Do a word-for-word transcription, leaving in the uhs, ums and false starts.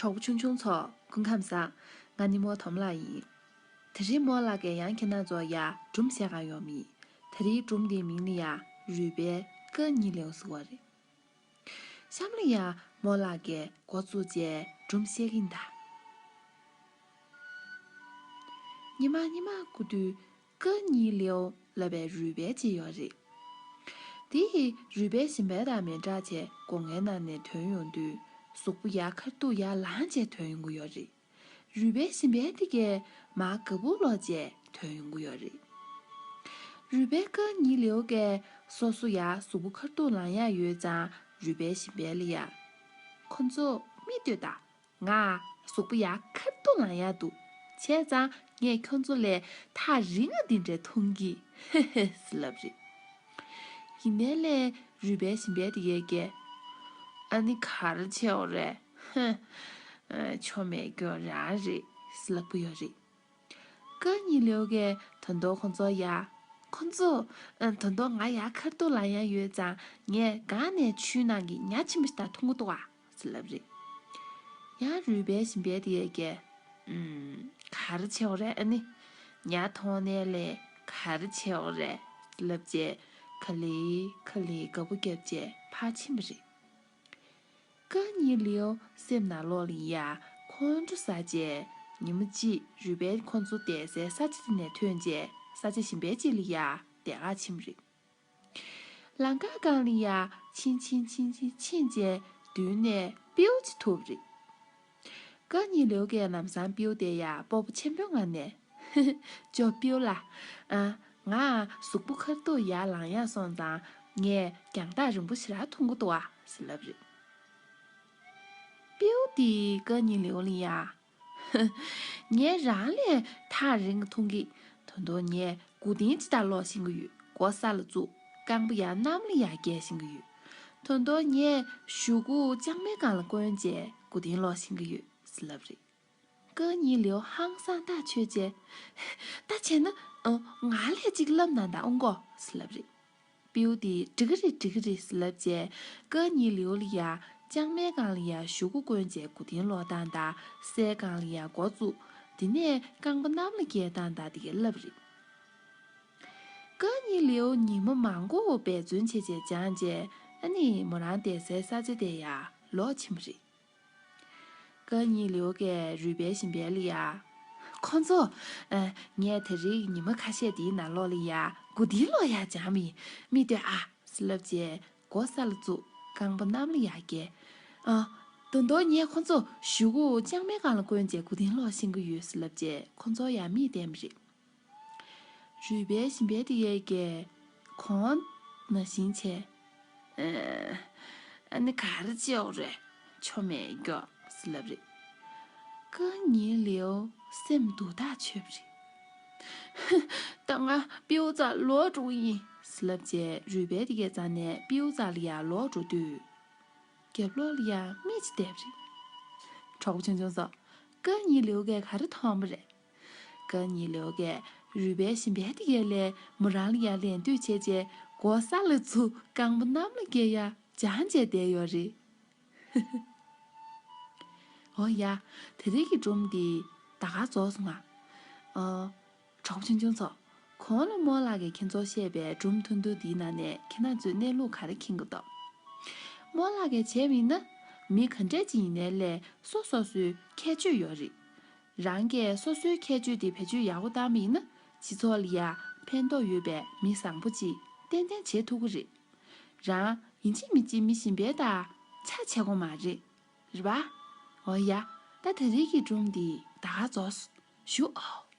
གྲོགས་པོ་ཆུང་ཆུང་ཚོ་སྐུ་ཁམས་བཟང་། ང་ནི་མོ་དོམ་ལགས་ཡིན། དེ་རིང་མོ་ལགས་ཀྱིས་ཡང་ཁྱེད་རང་ཚོ་ཡ་སྒྲུང་བཤད་ག་ཡོང་མི། དེ་རིང་སྒྲུང་འདིའི་མིང་ནི་ཡ་རུས་པའི་རྐང་གཉིས་ལེའུ་ཟེར་བ་རེད། གཤམ་ལ་ཡ་མོ་ལགས་ཀྱིས་འགོ་བཙུགས་བྱས་སྒྲུང་བཤད་ཀྱིན་གདའ། ཉི་མ་ཉི་མ་སྐུ་དུས་རྐང་གཉིས་ལེའུ་ལབ་པའི་རུས་སྦལ་ཅིག་ཡོད་རེད། དེ་ཡི་རུས་སྦལ་གཞན་སྦལ་དང་མི་འདྲ་བྱས་སྒོ་ངའི་ནང་ནས་ཐོན་ཡོང་དུས་གཟུགས་པོ་ཡར་ཁ་ཐུག་ཡར་ལངས་བྱས་ཐོན་ཡོང་གི་ཡོད་རེད། རུས་སྦལ་གཞན་སྦལ་དེ་གས་མར་ག་བུར་ལོག་བྱས་ཐོན་ཡོང་གི་ཡོད་རེད། རུས་སྦལ་རྐང་གཉིས་ལེའུ་གས་སོ་སོ་ཡར་གཟུགས་པོ་ཁ་ཐུག་ལངས་ཡག་ཡོད་ཙང་རུས་སྦལ་གཞན་སྦལ་ལ་ཡ། ཁོ་ཚོ་མིག་ལྟོས་དང་། ང་གཟུགས་པོ་ཡར་ཁ་ཐུག་ལངས་ཡག་འདུག་བྱས་ཙང་ངས་ཁྱོད་ཚོ་ལས་ཐག་རིང་ང་འདི་འདྲའི་མཐོང་གི། ཧེ་ཧེ་ཟེར་ལབ་རེད། ཡིན་ནའི་ལས་རུས་སྦལ་གཞན་སྦལ་དེ་གས་ཀྱེ། ཨ་ནི་ག་རེ་བྱེད་འོ་རེད། ཧེ། ཆོ་མེད་སྐྱོ་རང་རེད་ཟེར་ལབ་ཀྱི་ཡོད་རེད། རྐང་གཉིས་ལེའུ་གས་ད་དུང་ཁོ་ཚོ་ཡ། ཁོ་ཚོ། ཨ། ད་དུང་ང་ཡར་ཁ་ཐུག་ལངས་ཡག་ཡོད་ཙང་ངས་སྒང་ནས་ཆུའི་ནང་གི་ཉ་ཆེན་པོ་ཞིག་དང་མཐོང་གི་འདུག་བ་ཟེར་ལབ་རེད། ཡང་རུས་སྦལ་གཞན་སྦལ་དེ་གས་ཀྱེ། ཨུམ། ག་རེ་བྱེད་འོ་རེད་ཨ་ནི། ཉ་མཐོང་ནའི་ལས་ག་རེ་བྱེད་འོ་རེད་ཟེར་ལབ་བྱས་ག་ལེ་ག་ལེ་དགའ་པོ་བརྒྱབ་བྱས་ཕར་ཕྱིན་པ་རེད། རྐང་གཉིས་ལེའུ་སེམས་ནང་ལོགས་ལ་ཡ་ཁོང་ཁྲོ་ཟ་བྱས་ཉིན་མོ་གཅིག་རུས་སྦལ་ཁོ་ཚོ་བསྡད་སའི་ས་ཆ་དེ་ནས་ཐོན་བྱས་ས་ཆ་གཞན་པའི་གཅིག་ལ་ཡ་དེ་གར་ཕྱིན་པ་རེད། ལམ་ཁ་སྒང་ལ་ཡ་ཕྱིན་ཕྱིན་ཕྱིན་ཕྱིན་ཕྱིན་བྱས་མདུན་ནས་སྤྲེའུ་ཅིག་ཐུག་པ་རེད། རྐང་གཉིས་ལེའུ་གས་ལམ་སང་སྤྲེའུ་དེ་ཡ་སྤོབས་པ་ཆེན་པོའི་ངང་ནས། ཅོ་སྤྲེའུ་ལགས། ཨ། ང་གཟུགས་པོ་ཁ་ཐུག་ཡར་ལངས་ཡག་སོང་ཙང་ངས་རྒྱང་ཐག་རིང་པོ་ཞེ་དྲག་མཐོང་གི་འདུག་བ་ཟེར་ལབ་རེད། སྤྲེའུ་དེས་རྐང་གཉིས་ལེའུ་ལ་ཡ། ངས་རང་ལས་ཐག་རིང་གི་མཐོང་གི། ད་དུང་ངས་མགོ་རྟིང་ཅིག་དང་ལོག་ཤེས་ཀྱི་ཡོད། མགོ་ས་ལ་བཙུགས་རྐང་པ་ཡར་གནམ་ལ་ཡར་བཀལ་ཤེས་ཀྱི་ཡོད། ད་དུང་ངས་གཞུ་གུ་ལྕང་མའི་སྒང་ལ་བསྐོན་བྱས་མགོ་རྟིང་སློག་ཤེས་ཀྱི་ཡོད་ཟེར་ལབ་རེད། རྐང་གཉིས་ལེའུ་ཧང་སངས་ཐག་ཆོད་བྱས། ད་བྱས་ན། ཨ། ང་ལ་ཅིག་བསླབ་གནང་དང་ཨོང་གོ་ཟེར་ལབ་རེད། སྤྲེའུ་དེས་འགྲིག་གི་རེད་འགྲིག་གི་རེད་ཟེར་ལབ་བྱས་རྐང་གཉིས་ལེའུ་ལ་ཡ་ལྕང་མའི་སྒང་ལ་ཡ་གཞུ་གུ་བསྐོན་བྱས་མགོ་རྟིང་སློག་སྟངས་དང་སའི་སྒང་ལ་ཡ་མགོ་བཙུགས། དེ་ནས་རྐང་པ་གནམ་ལ་བཀལ་སྟངས་དང་དེ་གས་བསླབ་རེད། རྐང་གཉིས་ལེའུ་ཉིན་མོ་མང་པོ་འབད་བརྩོན་བྱས་བྱས་སྦྱངས་བྱས་ཨ་ནི་མོ་རང་བསྡད་སའི་ས་ཆ་དེ་ཡ་ལོག་ཕྱིན་པ་རེད། རྐང་གཉིས་ལེའུ་གས་རུས་སྦལ་གཞན་སྦལ་ལ་ཡ། ཁོ་ཚོ། ཨ། ངས་དེ་རིང་ཉི་མ་ཁ་ཤས་དེའི་ནང་ལོགས་ལ་ཡ་མགོ་རྟིང་སློག་ཡག་སྦྱངས་པ་ཡིན། མིག་ལྟོས་ཨ་ཟེར་ལབ་བྱས་མགོ་ས་ལ་བཙུགས་རྐང་པ་གནམ་ལ་ཡར་བཀལ། ཨ། ད་དུང་ངས་ཁོ་ཚོ་གཞུ་གུ་ལྕང་མའི་སྒང་ལ་བསྐོན་བྱས་མགོ་རྟིང་སློག་ཤེས་ཀྱི་ཡོད་ཟེར་ལབ་བྱས་ཁོ་ཚོ་ཡར་མིག་བསྟན་པ་རེད། རུས་སྦལ་གཞན་སྦལ་དེ་གས་ཀྱེ། ཁོང་ན་བཞིན་བྱས། ཨ་ནི་ག་རེ་བྱེད་འོ་རེད། ཆོ་མེད་སྐྱོ་ཟེར་ལབ་རེད། རྐང་གཉིས་ལེའུ་སེམས་སྡུག་ཐག་ཆོད་པ་རེད། ད་ང་སྤྲེའུ་རྩར་ལོག་འགྲོ་གི་ཡིན་ཟེར་ལབ་བྱས་རུས་སྦལ་དེ་གས་རྩ་ནས་སྤྲེའུ་རྩར་ལ་ཡར་ལོག་འགྲོ་དུས། རྒྱབ་ལོགས་ལ་ཡ་མི་ཅིག་བསྡད་པ་རེད། གྲོགས་པོ་ཆུང་ཆུང་ཚོ། རྐང་གཉིས་ལེའུ་གས་ག་རེ་མཐོང་བ་རེད། རྐང་གཉིས་ལེའུ་གས་རུས་སྦལ་གཞན་སྦལ་དེ་གས་ལས་མོ་རང་ལ་ཡ་ལད་ཟློས་བྱས་བྱས་མགོ་ས་ལ་བཙུགས་རྐང་པ་གནམ་ལ་བཀལ་ཡ་སྦྱངས་བྱས་བསྡད་ཡོད་རེད། འོ་ཡ། དེ་རིང་གི་སྒྲུང་འདི་ད་ག་རྫོགས་སོང་ང་། ཨ། གྲོགས་པོ་ཆུང་ཆུང་ཚོ། གོང་ལ་རྨོ་ལགས་ཀྱིས་ཁྱེད་ཚོར་བཤད་པའི་སྒྲུང་ཐུང་ཐུང་འདིའི་ནང་ནས་ཁྱེད་རང་ཚོས་གནས་ལུགས་ག་རེ་མཁྱེན་གྱི་འདུག་རྨོ་ལགས་ཀྱིས་བྱས་པ་ཡིན་ན། མི་ག་འདྲས་ཅིག་ཡིན་ནའི་ལས་སོ་སོ་སོའི་ཁྱད་ཆོས་ཡོད་རེད། རང་གིས་སོ་སོའི་ཁྱད་ཆོས་དེ་བེད་སྤྱོད་ཡག་པོ་བཏང་པ་ཡིན་ན་སྤྱི་ཚོགས་ལ་ཡ་ཕན་ཐོགས་ཡོད་པའི་མི་བཟང་པོ་ཅིག་ཏན་ཏན་བྱེད་ཐུབ་ཀྱི་རེད། རང་ཡིན་གཅིག་མིན་གཅིག་མི་གཞན་པའི་དང་ཆ་བྱེད་དགོས་མ་རེད། རེད་པ། འོ་ཡ། ད་དེ་རིང་གི་སྒྲུང་འདི་ད་ག་རྫོགས། ཞུ་ཨོ།